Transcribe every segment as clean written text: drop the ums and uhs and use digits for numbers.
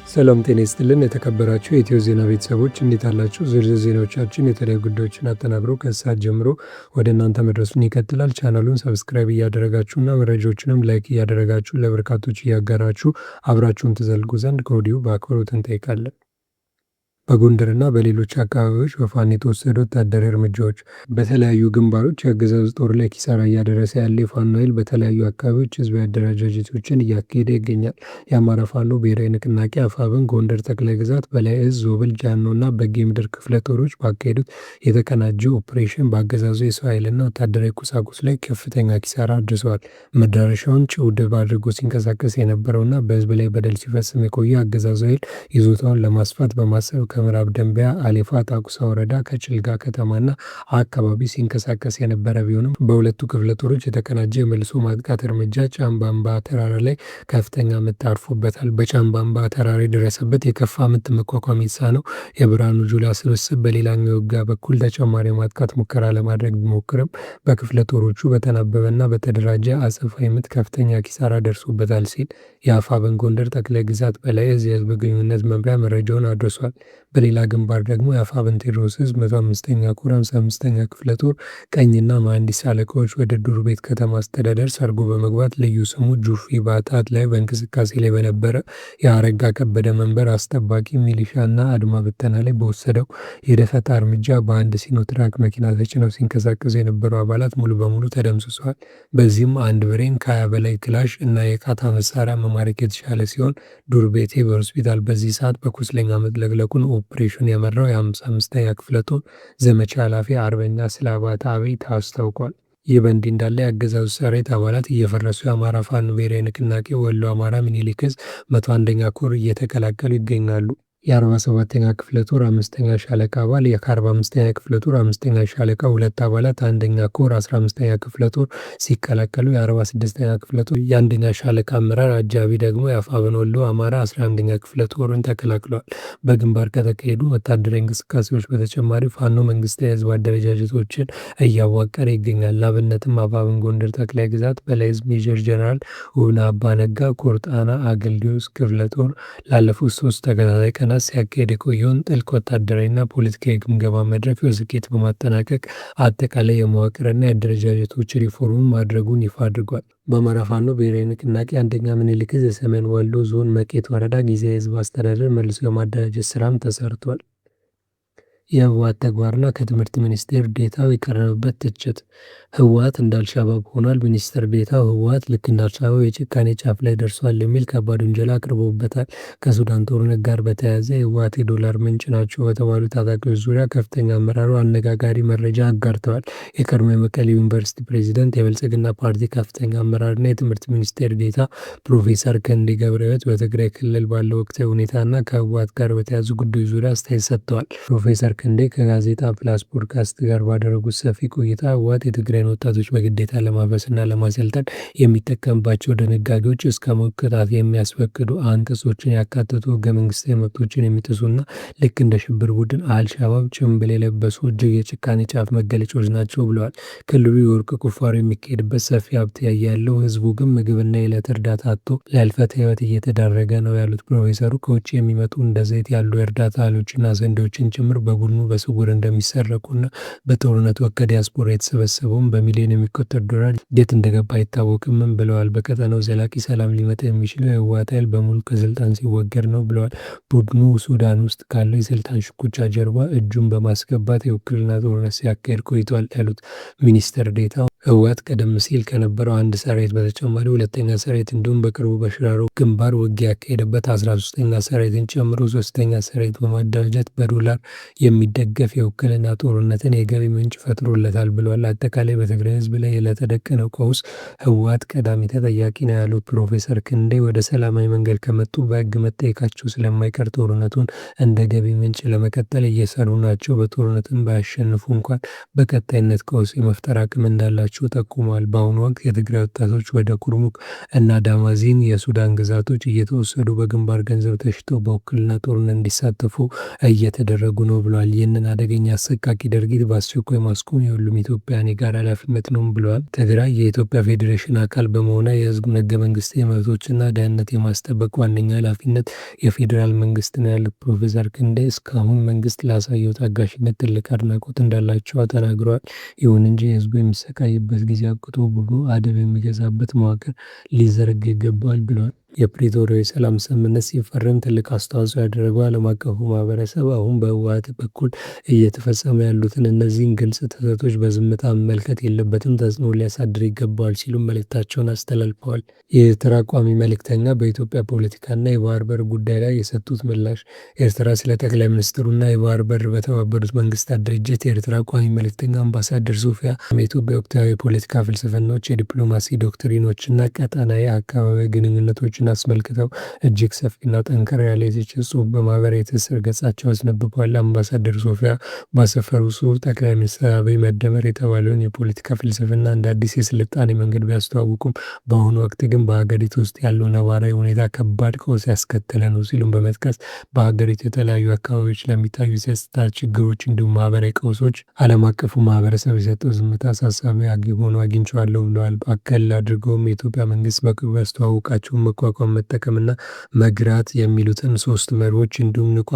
ሰላም ጤና ይስጥልን የተከበራችሁ የኢትዮ ዜና ቤተሰቦች፣ እንዴት አላችሁ? ዝርዝር ዜናዎቻችን የተለያዩ ጉዳዮችን አጠናቅሮ ከሰዓት ጀምሮ ወደ እናንተ መድረሱን ይቀጥላል። ቻናሉን subscribe እያደረጋችሁና መረጃዎችንም like እያደረጋችሁ ለበርካቶች እያጋራችሁ አብራችሁን ትዘልቁ ዘንድ ከወዲሁ በአክብሮት እንጠይቃለን። በጎንደርና በሌሎች አካባቢዎች በፋኖ የተወሰዱ ወታደራዊ እርምጃዎች። በተለያዩ ግንባሮች የአገዛዙ ጦር ላይ ኪሳራ እያደረሰ ያለ የፋኖ ኃይል በተለያዩ አካባቢዎች ህዝባዊ አደረጃጀቶችን እያካሄደ ይገኛል። የአማራ ፋኖ ብሔራዊ ንቅናቄ አፋብን ጎንደር ጠቅላይ ግዛት በላይ እዝ ዞብል፣ ጃኖ እና በጌምድር ክፍለ ጦሮች ባካሄዱት የተቀናጀ ኦፕሬሽን በአገዛዙ የሰው ኃይልና ወታደራዊ ቁሳቁስ ላይ ከፍተኛ ኪሳራ አድርሰዋል። መዳረሻውን ጭውድብ አድርጎ ሲንቀሳቀስ የነበረውና በህዝብ ላይ በደል ሲፈጽም የቆየ አገዛዙ ኃይል ይዞታውን ለማስፋት በማሰብ ከምዕራብ ደንቢያ አሌፋ ጣቁሳ ወረዳ ከጭልጋ ከተማና አካባቢ ሲንቀሳቀስ የነበረ ቢሆንም፣ በሁለቱ ክፍለ ጦሮች የተቀናጀ የመልሶ ማጥቃት እርምጃ ጫምባምባ ተራራ ላይ ከፍተኛ ምት አርፎበታል። በጫምባምባ ተራራ የደረሰበት የከፋ ምት መቋቋም የተሳነው የብርሃኑ ጁላ ስብስብ በሌላኛው ውጊያ በኩል ተጨማሪ ማጥቃት ሙከራ ለማድረግ ቢሞክርም፣ በክፍለ ጦሮቹ በተናበበና በተደራጀ አጸፋዊ ምት ከፍተኛ ኪሳራ ደርሶበታል ሲል የአፋብን ጎንደር ጠቅላይ ግዛት በላይ እዝ የህዝብ ግንኙነት መምሪያ መረጃውን አድርሷል። በሌላ ግንባር ደግሞ የአፋብን ቴዎድሮስ ዕዝ 105ኛ ኮር 55ኛ ክፍለ ጦር ቀኝና መሐንዲስ አለቃዎች ወደ ዱር ቤት ከተማ አስተዳደር ሰርጎ በመግባት ልዩ ስሙ ጁፊ ባታት ላይ በእንቅስቃሴ ላይ በነበረ የአረጋ ከበደ መንበር አስጠባቂ ሚሊሻና አድማ ብተና ላይ በወሰደው የደፈጣ እርምጃ በአንድ ሲኖትራክ መኪና ተጭነው ሲንቀሳቀሱ የነበሩ አባላት ሙሉ በሙሉ ተደምስሰዋል። በዚህም አንድ ብሬን፣ ከ20 በላይ ክላሽ እና የቃታ መሳሪያ መማረክ የተቻለ ሲሆን፣ ዱር ቤቴ በሆስፒታል በዚህ ሰዓት በቁስለኛ መጥለቅለቁን ኦፕሬሽን የመራው የ55ኛ ክፍለ ጦር ዘመቻ ኃላፊ አርበኛ ስላባት አብይ አስታውቋል። ይህ በእንዲህ እንዳለ የአገዛዙ ሰራዊት አባላት እየፈረሱ የአማራ ፋኖ ብሔራዊ ንቅናቄ ወሎ አማራ ምኒልክ ዕዝ 101ኛ ኮር እየተቀላቀሉ ይገኛሉ። የ47ኛ ክፍለ ጦር አምስተኛ ሻለቃ አባል፣ ከ45ኛ ክፍለ ጦር አምስተኛ ሻለቃ ሁለት አባላት አንደኛ ኮር 15ኛ ክፍለ ጦር ሲቀላቀሉ፣ የ46ኛ ክፍለ ጦር የአንደኛ ሻለቃ አመራር አጃቢ ደግሞ የአፋብን ወሎ አማራ 11ኛ ክፍለ ጦርን ተቀላቅለዋል። በግንባር ከተካሄዱ ወታደራዊ እንቅስቃሴዎች በተጨማሪ ፋኖ መንግስታዊ የህዝብ አደረጃጀቶችን እያዋቀረ ይገኛል። ላብነትም አፋብን ጎንደር ጠቅላይ ግዛት በላይ ዕዝ ሜጀር ጀነራል ውብነህ አባነጋ ኮር ጣና አገልዲዮስ ክፍለ ጦር ላለፉት 3 ተከታታይ ቀናት ሲያካሄድ የቆየውን ጥልቅ ወታደራዊና ፖለቲካዊ ግምገማ መድረክ በስኬት በማጠናቀቅ አጠቃላይ የመዋቅርና የአደረጃጀቶች ሪፎርም ማድረጉን ይፋ አድርጓል። በአማራ ፋኖ ብሔራዊ ንቅናቄ አንደኛ ምኒልክ ዕዝ የሰሜን ወሎ ዞን መቄት ወረዳ ጊዜያዊ የህዝብ አስተዳደር መልሶ የማደራጀት ስራም ተሰርቷል። የህወሓት ተግባርና ከትምህርት ሚኒስቴር ዴኤታው የቀረበበት ትችት። ህወሓት እንደ አልሸባብ ሆኗል። ሚኒስትር ዴኤታው ህወሓት ልክ እንደ አልሸባብ የጭካኔ ጫፍ ላይ ደርሷል የሚል ከባድ ውንጀላ አቅርበውበታል። ከሱዳን ጦርነት ጋር በተያያዘ የህወሓት የዶላር ምንጭ ናቸው በተባሉ ታጣቂዎች ዙሪያ ከፍተኛ አመራሩ አነጋጋሪ መረጃ አጋርተዋል። የቀድሞ የመቀሌ ዩኒቨርሲቲ ፕሬዚደንት፣ የብልጽግና ፓርቲ ከፍተኛ አመራርና የትምህርት ሚኒስቴር ዴኤታ ፕሮፌሰር ክንዴ ገብረሕይወት በትግራይ ክልል ባለው ወቅታዊ ሁኔታና ከህወሓት ጋር በተያያዙ ጉዳዮች ዙሪያ አስተያየት ሰጥተዋል። ፕሮፌሰር ክንዴ ከጋዜጣ ፕላስ ፖድካስት ጋር ባደረጉት ሰፊ ቆይታ ህወሓት የትግራይን ወጣቶች በግዴታ ለማፈስና ለማሰልጠን የሚጠቀምባቸው ድንጋጌዎች እስከ ሞት ቅጣት የሚያስፈቅዱ አንቀጾችን ያካተቱ፣ ህገ መንግስታዊ መብቶችን የሚጥሱና ልክ እንደ ሽብር ቡድን አልሻባብ ጭንብል የለበሱ እጅግ የጭካኔ ጫፍ መገለጫዎች ናቸው ብለዋል። ክልሉ የወርቅ ቁፋሮ የሚካሄድበት ሰፊ ሀብት ያለው፣ ህዝቡ ግን ምግብና የዕለት እርዳታ አጥቶ ለህልፈተ ህይወት እየተዳረገ ነው ያሉት ፕሮፌሰሩ፣ ከውጭ የሚመጡ እንደ ዘይት ያሉ የእርዳታ እህሎችና ስንዴዎችን ጭምር በቡድኑ በስውር እንደሚሰረቁና በጦርነት ወቅት ከዲያስፖራ የተሰበሰበውን በሚሊዮን የሚቆጠር ዶላር የት እንደገባ አይታወቅምም ብለዋል። በቀጠናው ዘላቂ ሰላም ሊመጣ የሚችለው የህወሓት ኃይል በሙሉ ከስልጣን ሲወገድ ነው ብለዋል። ቡድኑ ሱዳን ውስጥ ካለው የስልጣን ሽኩቻ ጀርባ እጁን በማስገባት የውክልና ጦርነት ሲያካሂድ ቆይቷል ያሉት ሚኒስትር ዴኤታው፣ ህወሓት ቀደም ሲል ከነበረው አንድ ሰራዊት በተጨማሪ ሁለተኛ ሰራዊት እንዲሁም በቅርቡ በሽራሮ ግንባር ውጊያ ያካሄደበት 13ኛ ሰራዊትን ጨምሮ ሶስተኛ ሰራዊት በማደራጀት በዶላር የሚደገፍ የውክልና ጦርነትን የገቢ ምንጭ ፈጥሮለታል ብለዋል። አጠቃላይ በትግራይ ህዝብ ላይ ለተደቀነው ቀውስ ህወሓት ቀዳሚ ተጠያቂ ነው ያሉት ፕሮፌሰር ክንዴ፣ ወደ ሰላማዊ መንገድ ከመጡ በህግ መጠየቃቸው ስለማይቀር ጦርነቱን እንደ ገቢ ምንጭ ለመቀጠል እየሰሩ ናቸው። በጦርነትም ባያሸንፉ እንኳን በቀጣይነት ቀውስ የመፍጠር አቅም እንዳላቸው እንዳላቸው ጠቁመዋል። በአሁኑ ወቅት የትግራይ ወጣቶች ወደ ኩርሙክ እና ዳማዚን የሱዳን ግዛቶች እየተወሰዱ በግንባር ገንዘብ ተሽጠው በውክልና ጦርነት እንዲሳተፉ እየተደረጉ ነው ብለዋል። ይህንን አደገኛ አሰቃቂ ድርጊት በአስቸኳይ ማስቆም የሁሉም ኢትዮጵያውያን የጋራ ኃላፊነት ነው ብለዋል። ትግራይ የኢትዮጵያ ፌዴሬሽን አካል በመሆኗ የህዝቡን ህገ መንግስታዊ መብቶችና ደህንነት የማስጠበቅ ዋነኛ ኃላፊነት የፌዴራል መንግስት ነው ያሉት ፕሮፌሰር ክንዴ እስካሁን መንግስት ላሳየው ታጋሽነት ትልቅ አድናቆት እንዳላቸው ተናግረዋል። ይሁን እንጂ ህዝቡ የሚሰቃይበት ጊዜ አብቅቶ ብሎ አደብ የሚገዛበት መዋቅር ሊዘረጋ ይገባል ብለዋል። የፕሪቶሪያው የሰላም ስምምነት ሲፈረም ትልቅ አስተዋጽኦ ያደረገው ዓለም አቀፉ ማህበረሰብ አሁን በህወሓት በኩል እየተፈጸመ ያሉትን እነዚህን ግልጽ ጥሰቶች በዝምታ መመልከት የለበትም፣ ተጽዕኖ ሊያሳድር ይገባዋል ሲሉ መልእክታቸውን አስተላልፈዋል። የኤርትራ ቋሚ መልእክተኛ በኢትዮጵያ ፖለቲካና የባህር በር ጉዳይ ላይ የሰጡት ምላሽ። ኤርትራ ስለ ጠቅላይ ሚኒስትሩና የባህር በር በተባበሩት መንግስታት ድርጅት የኤርትራ ቋሚ መልእክተኛ አምባሳደር ሶፊያ የኢትዮጵያ ወቅታዊ የፖለቲካ ፍልስፍናዎች፣ የዲፕሎማሲ ዶክትሪኖችና ቀጠናዊ አካባቢ ግንኙነቶችን አስመልክተው እጅግ ሰፊና ጠንከር ያለ የትችት ጽሑፍ በማህበራዊ ትስስር ገጻቸው አስነብበዋል። አምባሳደር ሶፊያ ባሰፈሩ ጽሑፍ ጠቅላይ ሚኒስትር አብይ መደመር የተባለውን የፖለቲካ ፍልስፍና እንደ አዲስ የስልጣኔ መንገድ ቢያስተዋውቁም በአሁኑ ወቅት ግን በሀገሪቱ ውስጥ ያለው ነባራዊ ሁኔታ ከባድ ቀውስ ያስከተለ ነው ሲሉም በመጥቀስ በሀገሪቱ የተለያዩ አካባቢዎች ለሚታዩ የጸጥታ ችግሮች እንዲሁም ማህበራዊ ቀውሶች ዓለም አቀፉ ማህበረሰብ የሰጠው ዝምታ አሳሳቢ ሆኖ አግኝቼዋለሁ ብለዋል። አከል አድርገውም የኢትዮጵያ መንግስት በቅርቡ ያስተዋወቃቸውን መቋቋም፣ መጠቀምና መግራት የሚሉትን ሶስት መሪዎች እንዲሁም ንቁ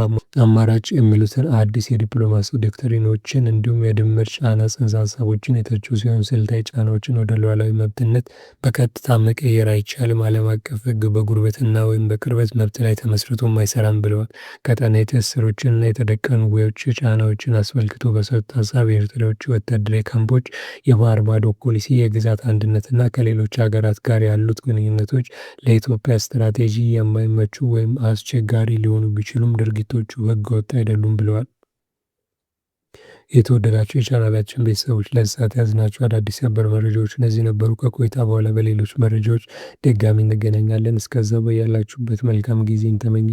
አማራጭ የሚሉትን አዲስ የዲፕሎማሲ ዶክትሪኖችን እንዲሁም የድምር ጫና ጽንሰ ሀሳቦችን የተቹ ሲሆን ስልታዊ ጫናዎችን ወደ ሉዓላዊ መብትነት በቀጥታ መቀየር አይቻልም፣ ዓለም አቀፍ ሕግ በጉርብትና ወይም በቅርበት መብት ላይ ተመስርቶም አይሰራም ብለዋል። ቀጠናዊ ትስስሮችንና የተደቀኑ የውጭ ጫናዎችን አስመልክቶ በሰጡት ሀሳብ የኤርትራ የውጭ ወታደራዊ ካምፖች፣ የባህር ማዶ ፖሊሲ፣ የግዛት አንድነትና ከሌሎች ሀገራት ጋር ያሉት ግንኙነቶች ለኢትዮጵያ ስትራቴጂ የማይመቹ ወይም አስቸጋሪ ሊሆኑ ቢችሉም ድርጊቶቹ ህገወጥ አይደሉም ብለዋል። የተወደዳችሁ የቻናላችን ቤተሰቦች ለሰዓት ያዝናቸው አዳዲስ ሰበር መረጃዎች እነዚህ ነበሩ። ከቆይታ በኋላ በሌሎች መረጃዎች ድጋሚ እንገናኛለን። እስከዛው በያላችሁበት መልካም ጊዜን ተመኘ።